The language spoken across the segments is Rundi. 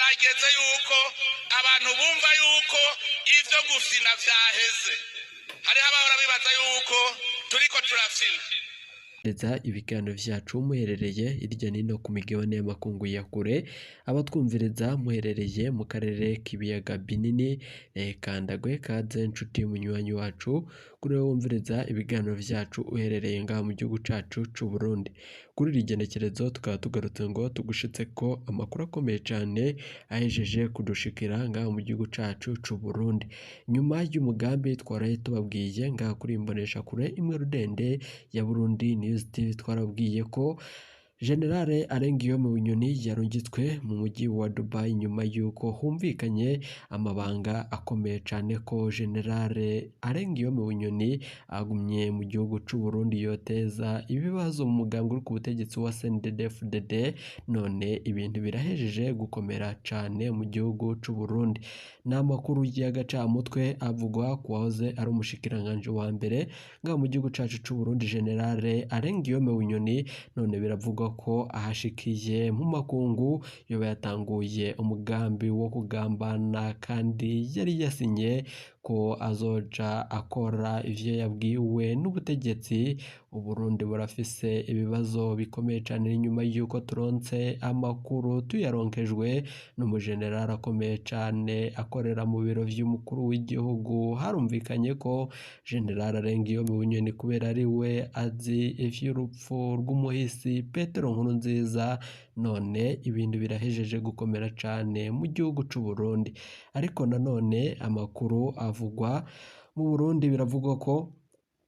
Harageze yuko abantu bumva yuko ivyo gufina vyaheze. Hariho abahora bibaza yuko turiko turafina. Ibiganiro vyacu muherereye hirya nino ku migabane y'amakungu ya kure, abatwumviriza muherereye mu karere k'ibiyaga binini, reka ndaguhe kaze nshuti munywanyi wacu, kuri wewe wumviriza ibiganiro vyacu uherereye ngaha mu gihugu cacu c'Uburundi. Kuri iri genekerezo tukaba tugarutse ngo tugushitseko amakuru akomeye cane ahejeje kudushikira ngaha mu gihugu cacu c'Uburundi. Nyuma y'umugambi twaraye tubabwiye ngaha kuri imboneshakure imwe rudende ya Burundi News TV, twarabwiye ko Generale Arengiyome Bunyoni yarungitswe mu mujyi wa Dubai nyuma y'uko humvikanye amabanga akomeye cane ko Generale Arengiyome Bunyoni agumye mu gihugu c'u Burundi yoteza ibibazo mu mugambwe uri ku butegetsi wa CNDD-FDD. None ibintu birahejeje gukomera cane mu gihugu c'u Burundi. N'amakuru y'agacamutwe avugwa ku wahoze ari umushikiranganji wa mbere ngaha mu gihugu cacu c'u Burundi, Generale Arengiyome Bunyoni. None biravugwa ko ahashikiye mu makungu yoba yatanguye umugambi wo kugambana, kandi yari yasinye ko azoja akora ivyo yabwiwe n'ubutegetsi. Uburundi burafise ibibazo bikomeye cane inyuma y'uko turonse amakuru tuyaronkejwe n'umujenerali akomeye cane akorera mu biro vy'umukuru w'igihugu. Harumvikanye ko General Arengiyome Bunyoni, kubera ari we azi ivy'urupfu rw'umuhisi Petero Nkurunziza, none ibintu birahejeje gukomera cane mu gihugu c'u Burundi. Ariko nanone amakuru avugwa mu Burundi, biravugwa ko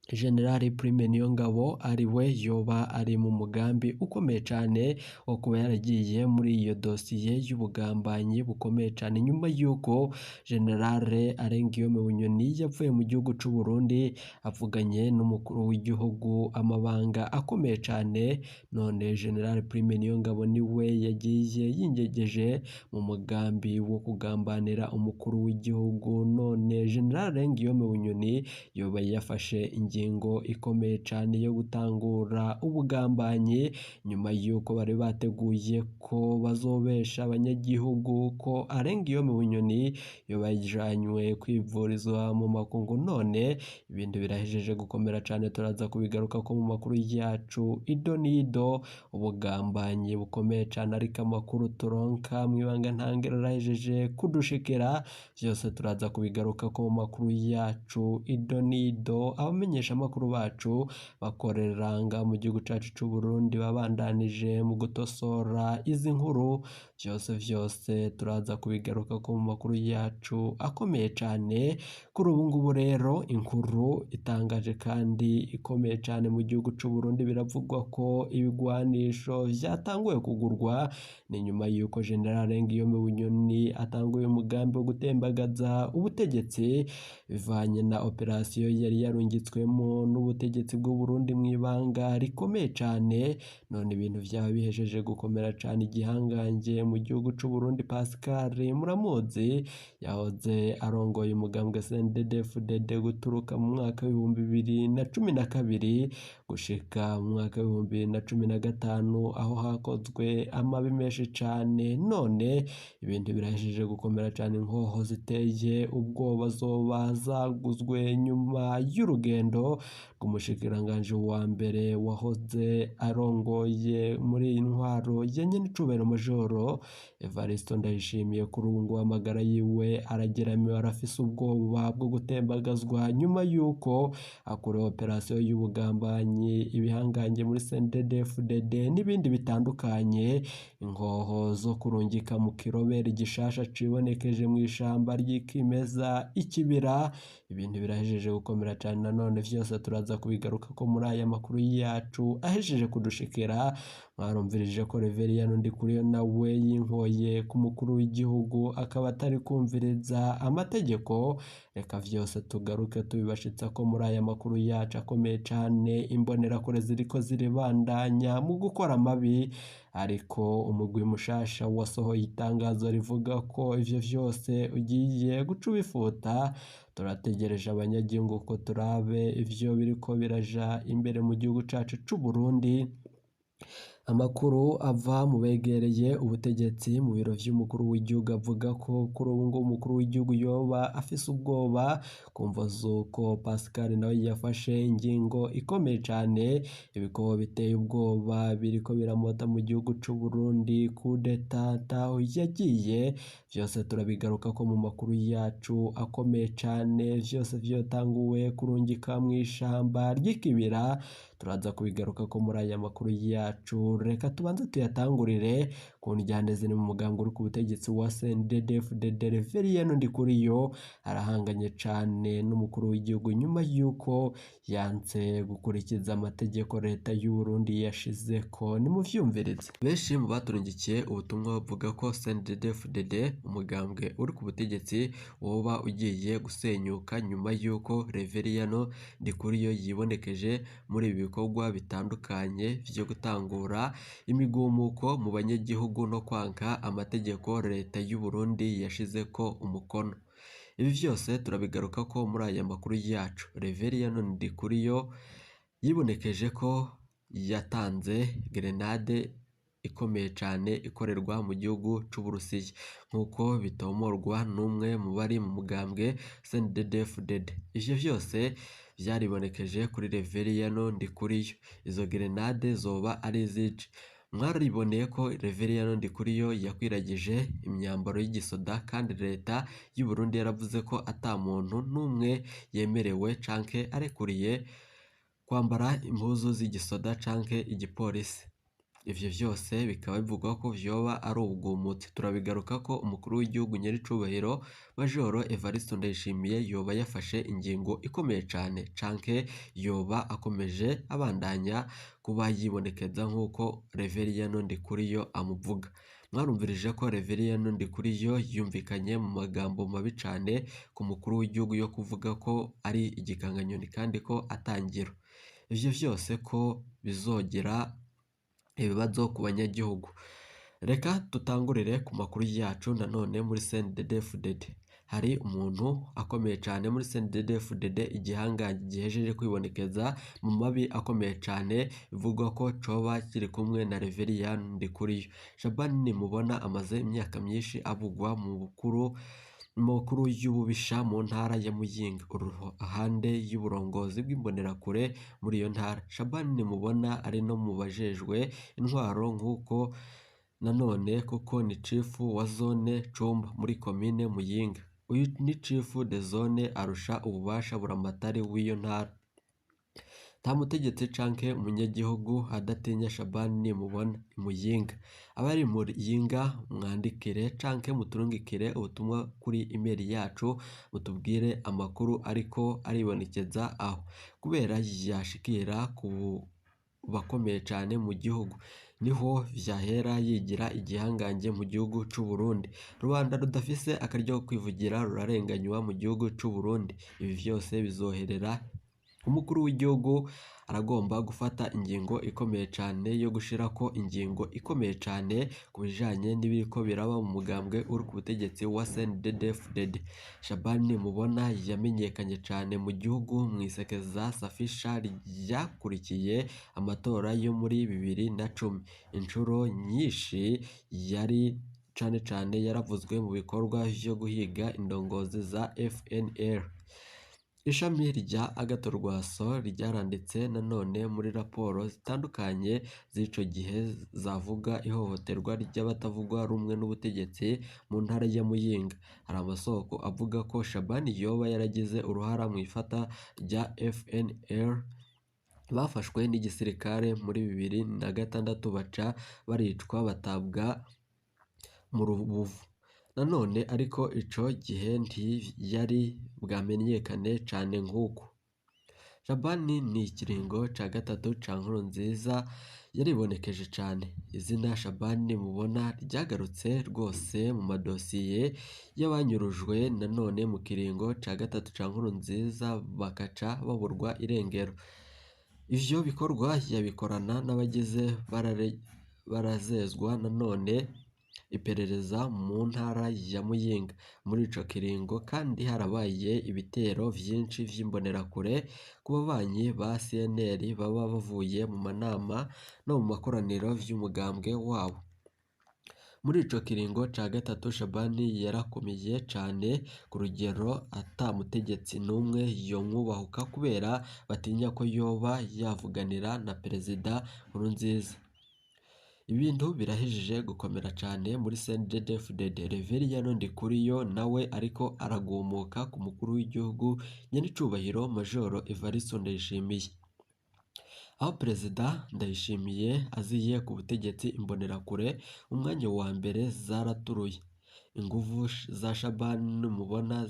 General Prime Niyongabo ari we yoba ari mu mugambi ukomeye cane wo kuba yaragiye muri iyo dosiye y'ubugambanyi bukomeye cane, nyuma y'uko General Arengiyome Bunyoni yavuye mu gihugu c'u Burundi avuganye n'umukuru w'igihugu amabanga akomeye cane. None General Prime Niyongabo niwe yagiye yingegeje mu mugambi wo kugambanira umukuru w'igihugu. None General Arengiyome Bunyoni yoba yafashe ingingo ikomeye cane yo gutangura ubugambanyi, nyuma y'uko bari bateguye ko bazobesha abanyagihugu ko Arengiyome Bunyoni yoba yajanywe kwivurizwa mu makungu. None ibintu birahejeje gukomera cane, turaza kubigaruka ko mu makuru yacu ido n'ido, ubugambanyi bukomeye cane. Ariko amakuru turonka mw'ibanga ntangere arahejeje kudushikira, vyose turaza kubigaruka ko mu makuru yacu ido n'ido. Abamenyesha amakuru bacu bakorera ngaha mu gihugu cacu c'u Burundi babandanije mu gutosora izi nkuru, vyose vyose turaza kubigaruka ko mu makuru yacu akomeye cane. Kuri ubu ngubu rero inkuru itangaje kandi ikomeye cane mu gihugu c'u Burundi, biravugwa ko ibigwanisho vyatanguye kugurwa. Ni nyuma y'uko General Arengiyome Bunyoni atanguye umugambi wo gutembagaza ubutegetsi bivanye na operasiyo yari yarungitswemo n'ubutegetsi bw'u Burundi mw'ibanga rikomeye cane. None ibintu vyaba bihejeje gukomera cane. Igihangange mu gihugu c'u Burundi Pascal Muramuzi yahoze arongoye umugambwe CNDD-FDD guturuka mu mwaka w'2012 gushika mu mwaka w'2015, aho hakozwe amabi menshi cane. None ibintu birahejeje gukomera cane, inkoho ziteye ubwoba zoba zaguzwe nyuma y'urugendo rw'umushikiranganji wa mbere wahoze arongoye muri iyi ntwaro ya nyen'icubahiro Majoro Evaristo Ndayishimiye. Kuri ubu ngubu amagara yiwe arageramiwe, arafise ubwoba bwo gutembagazwa nyuma y'uko akorewe operasiyo y'ubugambanyi, ibihangange muri CNDD-FDD n'ibindi bitandukanye. Inkoho zo kurungika mu kiroberi gishasha cibonekeje mw'ishamba ry'ikimeza ikibira, ibintu birahejeje gukomera cane. Nanone vyose turaza kubigaruka ko muri aya makuru yacu ahejeje kudushikira. Mwarumvirije ko Reveriyano Ndikuriyo nawe yinkoye ku mukuru w'igihugu akaba atari kumviriza amategeko. Reka vyose tugaruke tubibashitsa ko muri aya makuru yacu akomeye cane. Imbonerakure ziriko ziribandanya mu gukora amabi, ariko umugwi mushasha wasohoye itangazo rivuga ko ivyo vyose ugiye guca ubifuta. Turategereje abanyagihugu ko turabe ivyo biriko biraja imbere mu gihugu cacu c'u Burundi. Amakuru ava mu begereye ubutegetsi mu biro vy'umukuru w'igihugu avuga ko kuri ubu ngubu umukuru w'igihugu yoba afise ubwoba ku mvo z'uko Pascal nawe yafashe ingingo ikomeye cane, ibikorwa biteye ubwoba biriko biramota mu gihugu c'u Burundi, kudeta ataho yagiye, vyose turabigarukako mu makuru yacu akomeye cane, vyose vyotanguwe kurungika mw'ishamba ry'ikibira, turaza kubigarukako muri aya makuru yacu. Reka tubanze tuyatangurire ku njyane ziri mu mugambwe uri ku butegetsi wa CNDD-FDD. Reverien Ndikuriyo arahanganye cane n'umukuru w'igihugu nyuma y'uko yanse gukurikiza amategeko leta y'u Burundi yashizeko. Nimuvyumvirize. Benshi mu baturungikiye ubutumwa bavuga ko CNDD-FDD umugambwe uri ku butegetsi woba ugiye gusenyuka nyuma y'uko Reverien Ndikuriyo yibonekeje muri ibi bikorwa bitandukanye vyo gutangura imigumuko mu banyagihugu no kwanka amategeko leta y'u Burundi yashizeko umukono. Ibi vyose turabigarukako muri aya makuru yacu. Reverien Ndikuriyo yibonekeje ko yatanze grenade ikomeye cane ikorerwa mu gihugu c'Uburusiya, nk'uko bitomorwa n'umwe mu bari mu mugambwe CNDD-FDD. Ivyo vyose vyaribonekeje kuri Reverien Ndikuriyo. Izo grenade zoba ari izice. Mwariboneye ko Reverien Ndikuriyo yakwiragije imyambaro y'igisoda kandi leta y'u Burundi yaravuze ko ata muntu n'umwe yemerewe canke arekuriye kwambara impuzu z'igisoda canke igipolisi. Ivyo vyose bikaba bivugwa ko vyoba ari ubugumutsi. Turabigarukako umukuru w'igihugu nyericubahiro Majoro Evariste Ndayishimiye yoba yafashe ingingo ikomeye cane canke yoba akomeje abandanya kuba yibonekeza nk'uko Reverien Ndikuriyo amuvuga. Mwarumvirije ko Reverien Ndikuriyo yumvikanye mu magambo mabi cane ku mukuru w'igihugu yo kuvuga ko ari igikanganyoni kandi ko atangiro. Ivyo vyose ko bizogira ibibazo ku banyagihugu. Reka tutangurire ku makuru yacu nanone muri CNDD-FDD. Hari umuntu akomeye cane muri CNDD-FDD, igihangange gihejeje kwibonekeza mu mabi akomeye cane, bivugwa ko coba kiri kumwe na Reverien Ndikuriyo. Shabani Nimubona amaze imyaka myinshi avugwa mu makuru y'ububisha mu ntara ya Muyinga, uruhande y'uburongozi bw'imbonerakure muri iyo ntara. Shabani Nimubona ari no mu bajejwe intwaro nk'uko nanone kuko ni chief wa zone Cumba muri komine Muyinga. Uyu ni chief de zone arusha ububasha buramatari w'iyo ntara. Nta mutegetsi canke umunyagihugu adatinya Shabani Nimubona i Muyinga. Abari mu Muyinga mwandikire canke muturungikire ubutumwa kuri email yacu mutubwire amakuru ariko aribonekeza aho, kubera yashikira ku bakomeye cane mu gihugu. Niho vyahera yigira igihangange mu gihugu c'u Burundi. Rubanda rudafise akaryo ko kwivugira rurarenganywa mu gihugu c'u Burundi. Ibi vyose bizoherera umukuru w'igihugu aragomba gufata ingingo ikomeye cane yo gushirako ingingo ikomeye cane ku bijanye n'ibiriko biraba mu mugambwe uri ku butegetsi wa CNDD-FDD. Shabani Nimubona yamenyekanye cane mu gihugu mw'isekeza safisha ryakurikiye amatora yo muri 2010. Incuro nyinshi yari cane cane yaravuzwe mu bikorwa vyo guhiga indongozi za FNL. Ishami rya Agathon Rwasa ryaranditse nanone muri raporo zitandukanye z'ico gihe zavuga ihohoterwa ry'abatavuga rumwe n'ubutegetsi mu ntara ya Muyinga. Hari amasoko avuga ko Shabani yoba yaragize uruhara mw'ifata rya FNL bafashwe n'igisirikare muri 2006 baca baricwa batabwa mu rubuvu. Nanone ariko ico gihe ntiyari bwamenyekane cane nk'uku. Shabani ni ikiringo ca gatatu ca Nkurunziza yaribonekeje cane. Izina Shabani mubona ryagarutse rwose mu madosiye y'abanyurujwe nanone mu kiringo ca gatatu ca Nkurunziza bakaca baburwa irengero. Ivyo bikorwa yabikorana n'abagize barazezwa nanone iperereza mu ntara ya Muyinga. Muri ico kiringo kandi harabaye ibitero vyinshi vy'imbonerakure ku babanyi ba CNL baba bavuye mu manama no mu makoraniro vy'umugambwe wabo. Muri ico kiringo ca gatatu Shabani yarakomeye cane ku rugero ata mutegetsi n'umwe yomwubahuka kubera batinya ko yoba yavuganira na Perezida Nkurunziza. Ibintu birahejeje gukomera cane muri CNDD-FDD. Reveriyano Ndikuriyo nawe ariko aragumuka ku mukuru w'igihugu nyenicubahiro Majoro Evariste Ndayishimiye. Aho Perezida Ndayishimiye aziye ku butegetsi, imbonerakure umwanya wa mbere zaraturuye. Inguvu za Shabani mubona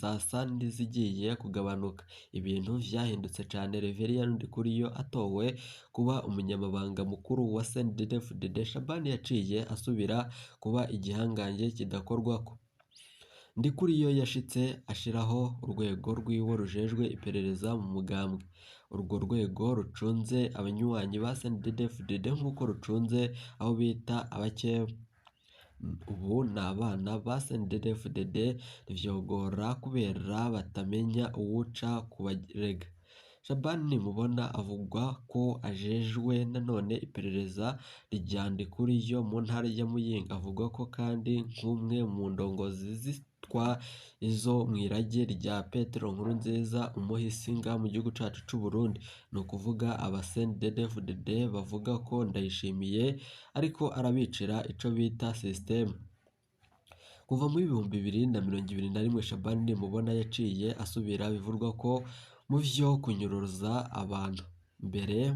zasa n'izigiye kugabanuka. Ibintu vyahindutse cane Reveriyano Ndikuriyo atowe kuba umunyamabanga mukuru wa CNDD-FDD. Shabani yaciye asubira kuba igihangange kidakorwako. Ndikuriyo yashitse ashiraho urwego rwiwe rujejwe iperereza mu mugambwe. Urwo rwego rucunze abanywanyi ba CNDD-FDD nk'uko rucunze abo bita abakeba. Ubu ni abana ba CNDD-FDD ntivyogora kubera batamenya uwuca kubarega. Shabani Nimubona avugwa ko ajejwe nanone iperereza rya Ndikuriyo mu ntara ya Muyinga. Avugwa ko kandi nk'umwe mu ndongozi zitwa izo mw'irage rya Petero Nkurunziza umuhisi ngaha mu gihugu cacu c'Uburundi. Ni ukuvuga aba CNDD-FDD bavuga ko Ndayishimiye ariko arabicira ico bita systeme. Kuva mu 2021 Shabani Nimubona yaciye asubira bivurwa ko mu vyo kunyuruza abantu. Mbere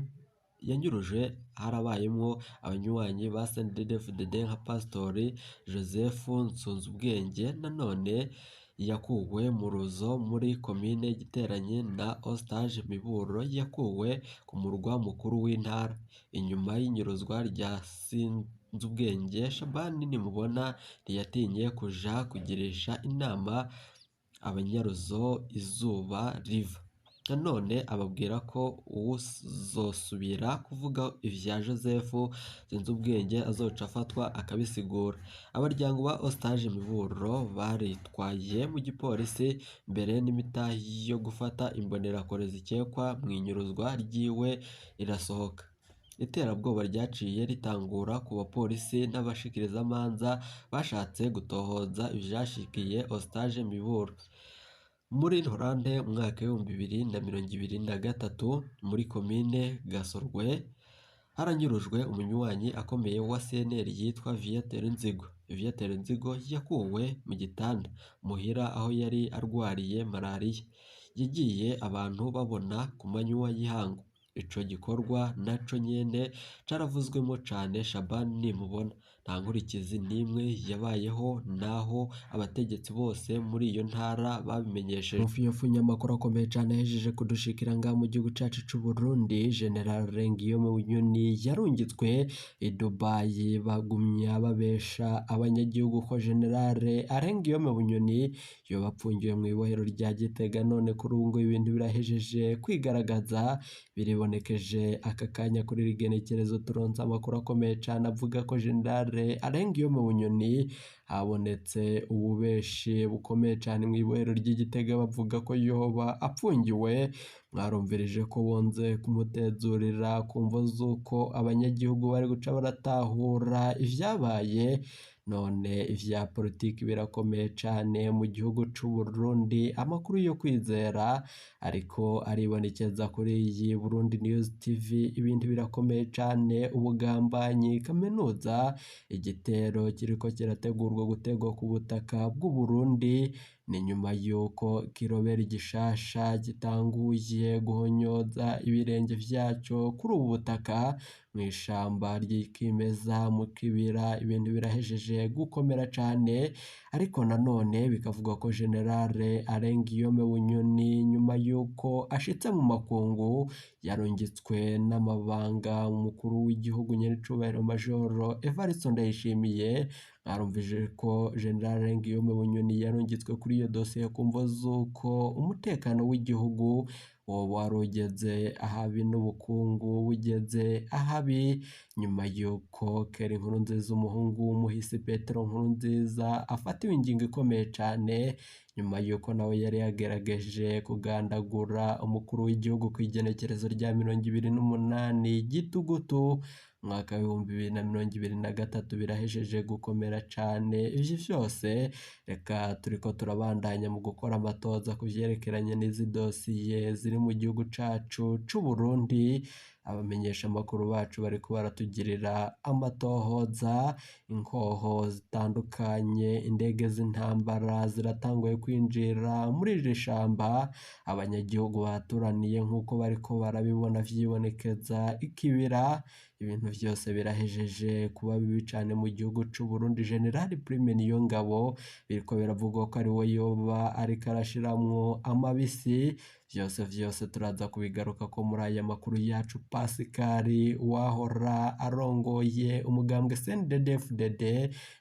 yanyuruje harabayemwo abanywanyi ba CNDD-FDD nka Pasitori Joseph Nsunzubwenge, nanone yakuwe mu Ruzo muri komine Giteranyi na Eustache Miburo yakuwe ku murwa mukuru w'intara. Inyuma y'inyuruzwa rya Sinzubwenge, Shabani Nimubona ntiyatinye kuja kugirisha inama abanyaruzo izuba riva. Nanone ababwira ko uwuzosubira kuvuga ivya Joseph Sinzubwenge azoca afatwa akabisigura. Abaryango ba Eustache Miburo baritwaye mu gipolisi mbere n'imitahe yo gufata imbonerakure zikekwa mw'inyuruzwa ryiwe irasohoka. Iterabwoba ryaciye ritangura ku bapolisi n'abashikirizamanza bashatse gutohoza ivyashikiye Eustache Miburo. Muri Ntwarante mu mwaka w'2023 muri komine Gasorwe haranyurujwe umunywanyi akomeye wa CNL yitwa Viateur Nzigo. Viateur Nzigo yakuwe mu gitanda muhira aho yari arwariye malariya. Yagiye abantu babona ku manywa y'ihangu. Ico gikorwa naco nyene caravuzwemo cane Shabani Nimubona. Nta nkurikizi n'imwe yabayeho naho abategetsi bose muri iyo ntara babimenyesheje. Umufunyamakuru akomeye cane ahejeje kudushikira ngaha mu gihugu cacu c'Uburundi, General Guillaume Bunyoni yarungitswe i Dubai bagumya babesha abanyagihugu ko General Guillaume Bunyoni yoba apfungiwe mw'ibohero rya Gitega, none kuri ubu ngo ibintu birahejeje kwigaragaza, biribonekeje aka kanya kuri rigenekerezo turonse amakuru akomeye cane avuga ko General Guillaume Bunyoni habonetse ububeshi bukomeye cane mw'ibohero ry'Igitega bavuga ko yoba apfungiwe. Mwarumvirije ko bonze kumutezurira ku mvo z'uko abanyagihugu bari guca baratahura ivyabaye. None ivya politiki birakomeye cane mu gihugu c'Uburundi, amakuru yo kwizera ariko aribonekeza kuri iyi Burundi News TV. Ibintu birakomeye cane, ubugambanyi kaminuza, igitero kiriko kirategurwa gutegwa ku butaka bw'Uburundi. Ni nyuma y'uko ikiroberi gishasha gitanguye guhonyoza ibirenge vyaco kuri ubu butaka mw'ishamba ry'ikimeza mu kibira. Ibintu birahejeje gukomera cane, ariko nanone bikavugwa ko General Guillaume Bunyoni nyuma y'uko ashitse mu makungu yarungitswe n'amabanga umukuru w'igihugu nyenicubahiro Majoro Evariste Ndayishimiye. Mwarumvije ko General Guillaume Bunyoni yarungitswe kuri iyo dosiye ku mvo z'uko umutekano w'igihugu woba wari ugeze ahabi n'ubukungu bugeze ahabi, nyuma y'uko Keri Nkurunziza umuhungu w'umuhisi Petero Nkurunziza afatiwe ingingo ikomeye cane, nyuma y'uko nawe yari yagerageje kugandagura umukuru w'igihugu kw'igenekerezo rya 28 Gitugutu umwaka w'2023. Birahejeje gukomera cane ivyo vyose. Reka turiko turabandanya mu gukora amatoza ku vyerekeranye n'izi dosiye ziri mu gihugu cacu c'Uburundi. Abamenyesha amakuru bacu bariko baratugirira amatohoza, inkoho zitandukanye, indege z'intambara ziratanguye kwinjira muri iri shamba, abanyagihugu baturaniye nk'uko bariko barabibona vyibonekeza ikibira. Ibintu vyose birahejeje kuba bibi cane mu gihugu c'Uburundi. General Prime Niyongabo biriko biravugwa ko ariwe yoba ariko arashiramwo amabisi. Vyose vyose turaza kubigarukako muri aya makuru yacu. Pascal wahora arongoye umugambwe CNDD-FDD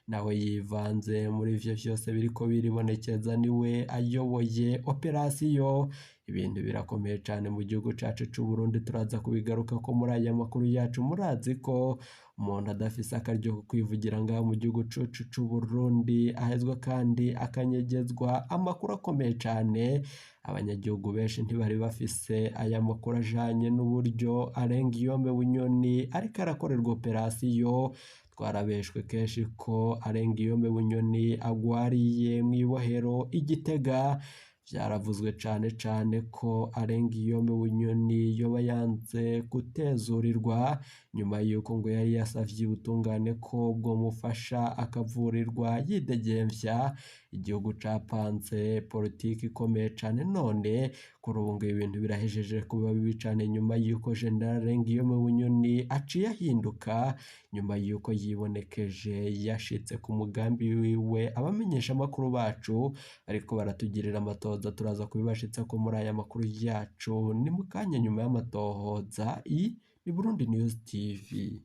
nawe yivanze muri ivyo vyose biriko biribonekeza, niwe ayoboye operasiyo. Ibintu birakomeye cane mu gihugu cacu c'Uburundi, turaza kubigarukako muri aya makuru yacu. Murazi ko umuntu adafise akaryo ko kwivugira ngaha mu gihugu cacu c'Uburundi ahezwa kandi akanyegezwa amakuru akomeye cane. Abanyagihugu benshi ntibari bafise aya makuru ajanye n'uburyo Arengiyombe Bunyoni ariko arakorerwa operasiyo. Twarabeshwe kenshi ko Arengiyombe Bunyoni agwariye mw'ibohero i Gitega. Vyaravuzwe cane cane ko Arengiyombe Bunyoni yoba yanze gutezurirwa nyuma y'uko ngo yari yasavye ubutungane ko bwomufasha akavurirwa yidegemvya. Igihugu capanze politiki ikomeye cane, none kuri ubu ngo ibintu birahejeje kuba bibi cane nyuma y'uko General Arengiyombe Bunyoni aciye ahinduka, nyuma y'uko yibonekeje yashitse ku mugambi wiwe. Abamenyesha amakuru bacu ariko baratugirira amatohoza, turaza kubibashitsako muri aya makuru yacu ni mu kanya nyuma y'amatohoza. Iyi ni Burundi News TV.